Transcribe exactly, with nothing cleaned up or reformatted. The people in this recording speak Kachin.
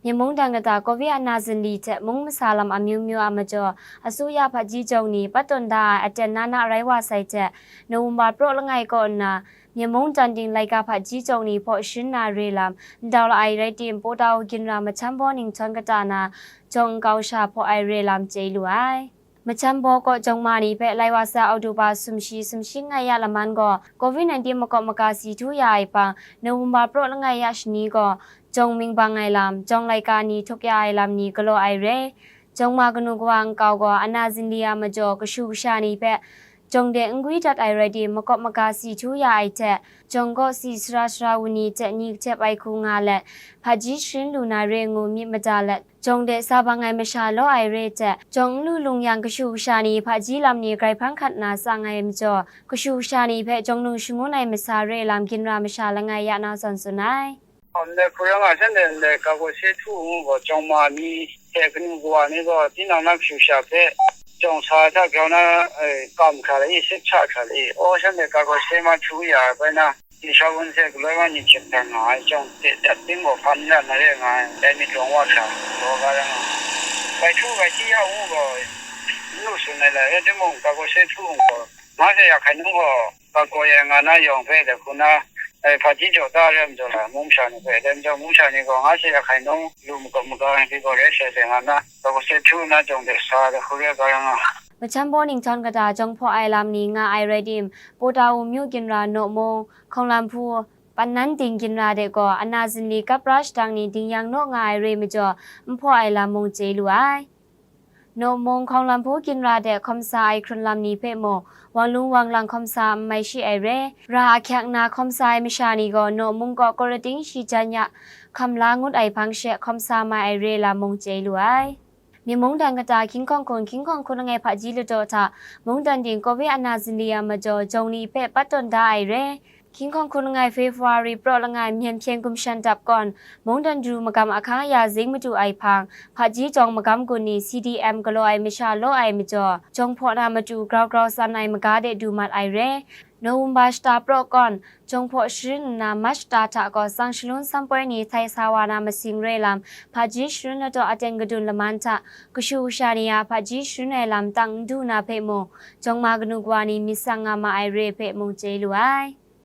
Myen mungdan kata Covid ana zinli hte mung masa lam amyu myu a majaw, asuya hpaji jawng ni pat tawn da ai aten na na rai wa sai hte, November praw langai kaw nna, Myen mungdan ting laika hpaji jawng ni hpaw sharin na re lam ndau la ai rai tim, Paw Taw ginra Macham baw ninghtawng kata na jawng nkau sha hpaw ai re lam chye lu ai. Macham baw kaw jawng ma ni hpe lai wa sa October sumshi, sumshi langai ya laman gaw, Covid nineteen makawp maga si htu ya ai hpang, November praw langai ya shani gaw, jawng mingbang ai lam, jawng laika ni htuk ya ai lam ni galaw ai re. Jawng ma kanu kawa nkau gaw, ana zinli a majaw kashu kasha ni hpe jawng de n gwi dat ai rai tim, makawp maga si htu ya ai hte, jawng kaw si sara sara wu ni hte ni kahtep ai hku nga let, hpaji sharin lu na re ngu myit mada let, jawng de sa bang ai masha law ai re hte, jawng n lu lung yang kashu kasha ni hpaji lam ni grai hpang hkat nna tsang ai majaw, kashu kasha ni hpe jawng nu shangun ai masa re lam ginra masha langai ya na zawn tsun ai. Ndai hku rai nga, shanhte ndai ga gaw se htu ngu gaw, jawng ma ni hte kanu kawa ni gaw, tinang na kashu kasha hpe jawng sa ai hta grau na, eh, kam hkra lai i, sip hta hkra lai i, aw, shanhte ga gaw se ma htu ya ai bai na, Ginhka wun hte galoi wa ni hkyep dan nga ai, jawng de dat ting gaw hpan n ran na re nga ai, dai myit rawng wa hkra, law ga rai nga ai. Bai htu bai hti ya u gaw, n lu tsun ai lai, rai timung, ga gaw se htu ngu gaw, nga se ya hkai nung gaw, ga gaw ya nga na yawng hpe dai hku na, eh, hpaji jaw da rai majaw la, mung masha ni hpe, dai majaw mung masha ni gaw, nga se ya hkai nung, lu makawp maga ai hpe gaw rai sai dai nga na, ga gaw se htu na jawng de sa dai hku rai ga rai nga ai. Macham baw ninghtawng kata jawng hpaw ai lam ni nga ai rai tim, Paw Taw myu ginra Naw Mung, Hkawng Lam Hpu, Pan Nan Ting ginra de gaw ana zinli kap ra shadang ni ding yang naw nga ai re majaw, n hpaw ai lam mung chye lu ai. Naw Mung, Hkawng Lam Hpu ginra de hkawm sa ai hkrun lam ni hpe mung, wang lung wang lang hkawm sa n mai shi ai re. Ra ahkyak nna hkawm sa ai masha ni gaw Naw Mung kaw karating shi jan ya hkam la ngut ai hpang she hkawm sa mai ai re lam mung chye lu ai. Myen mungdan kata hkying hkawng hkun, hkying hkawng hkun langai hpaji ladaw hta, mungdan ting Covid ana zinli a majaw, jawng ni hpe pat tawn da ai re. Hkying hkawng hkun langai February praw langai myen hpyen gumshan dap kawn, mungdan daru magam ahkang aya zing madu ai hpang, hpaji jawng magam gun ni C D M galaw ai masha law ai majaw, jawng hpaw na matu grau grau tsan ai maga de du mat ai re. November shata praw kawn, jawng hpaw sharin nna March shata hta gaw tsang shalun sampoi ni htai sa wa na masing re lam, hpaji sharin ladaw aten gadun laman hta, kashu kasha ni a hpaji sharin ai lam tang n du na hpe mung, jawng ma kanu kawa ni myit tsang nga ma ai re hpe mung chye lu ai.